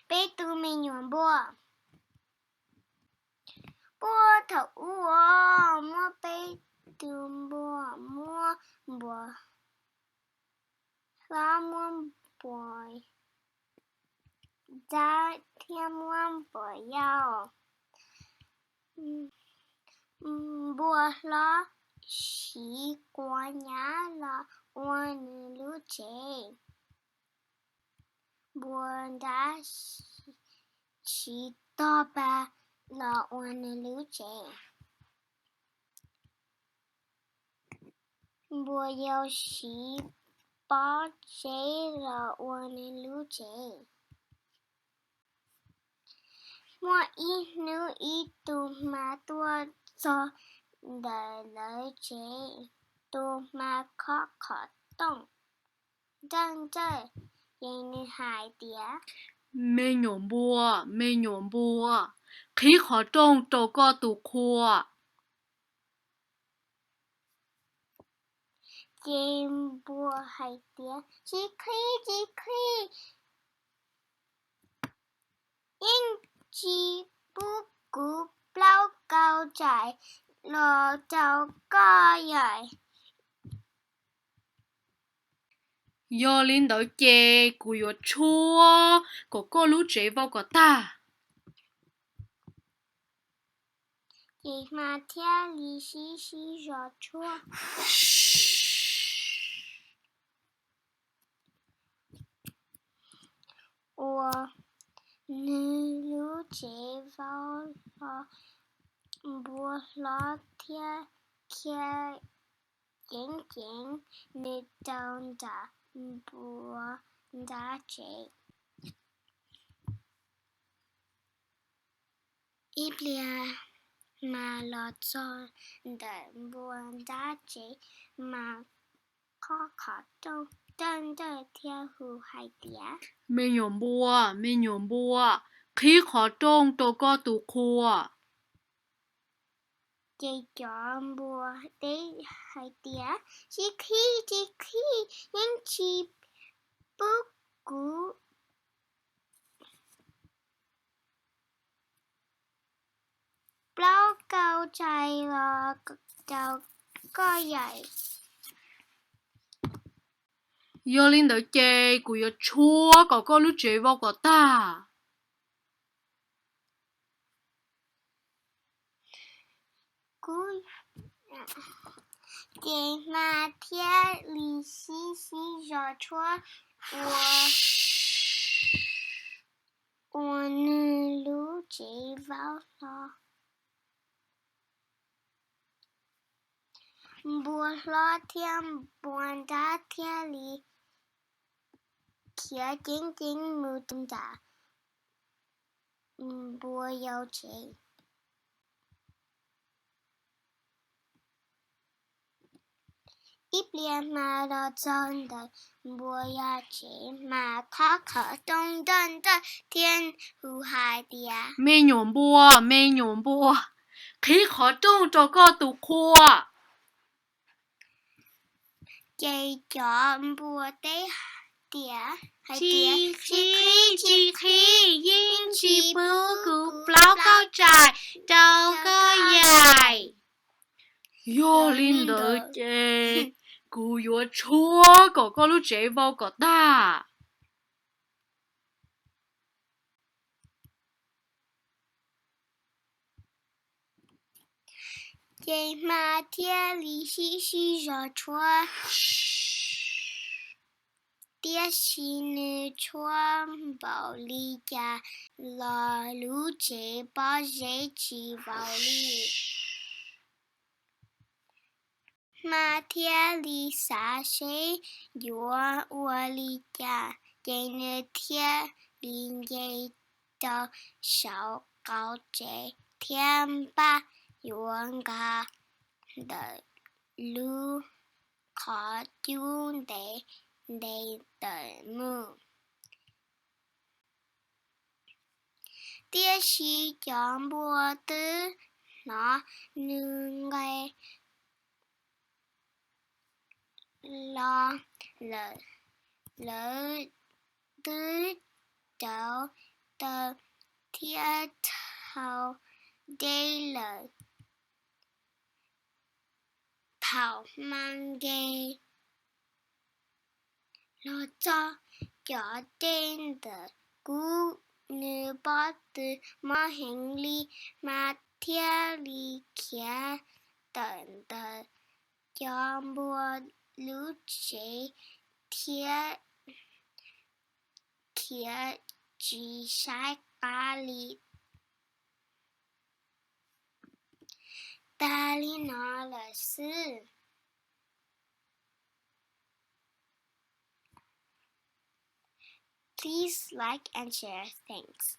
peb tug me nyuam npua. Puag thaum ub muaj peb tug npua, muaj npua hlob, muaj npua dab thiab muaj npua yau. Npua hlob siv quav nyab los ua nws lub tsev. Npua dab siv tog pa los ua nws lub tsev. Npua yau siv pob zeb los ua nws lub tsev. Muaj ib hnub ib tug hma tuaj txog ntawm lawv tsev. Tus hma khob qhov rooj nrawj nrawj, ces nws hais tias, Me nyuam npua, me nyuam npua, qhib qhov rooj rau koj tus qhua. Ces npua hais tias, Tsis qhib, tsis qhib, yeej tsis pub kuv plaub kauj tsaim los rau koj yaim. Yog li ntawd ces kuv yuav tshuab kom koj lub tsev vau kom tag. Ces hma thiaj li sib sib zog tshuab. Ua nws lub tsev vau hlo, npua hlob thiaj khiav ceev ceev nws rau nram npua dab tsev. Ib pliag mas los txog ntawm npua dab tsev mas khob qhov rooj nrawj nrawj thiab hu hais tias, Me nyuam npua, me nyuam npua, qhib qhov rooj rau koj tus qhua. Ces cov npua teb hais tias, Tsis qhib, tsis qhib, yeej tsis pub kuv plaub kauj tsaim los rau koj yaim. Yog li ntawd ces kuv yuav tshuab kom koj lub tsev vau kom tag. Ces hma thiaj li sib sib zog tshuab ua, ua nws lub tsev vau hlo. Npua hlob thiab npua dab thiaj li khiav ceev ceev mus rau nram npua yau tsev. Ib pliag mas los txog ntawm npua yau tsev mas khob qhov rooj nrawj nrawj thiab hu hais tias, Me nyuam npua, me nyuam npua, qhib qhov rooj rau koj tus qhua. Ces cov npua teb tias, Tsis qhib, tsis qhib, yeej tsis pub kuv plaub kauj tsaim rau koj yaim. Yog li ntawd ces kuv yuav tshuab kom koj lub tsev vau kom tag. Ces hma thiaj li sib sib zog tshuab, tiam sis nws tshuab npaum li cas los lub tsev pob zeb tsis vau li. Hma thiaj li xav seb yuav ua li cas, ces nws thiaj li nce rau saum qaum tsev thiab npaj yuav nqa ntawm lub qhov cub ntev ntev ntawd mus. Tiam sis cov npua twb hnov nws nqe los lawm, lawv twb rauv taw thiab dhau deb lawm. Thaum hma nqes los txog, cov dej ntawm kub nws pob tw mob heev li, hma thiaj li khiav tawm ntawm cov npua lub tsev thiab khiav tsis saib qab li. Tas li no lawm xwb. Please like and share. Thanks.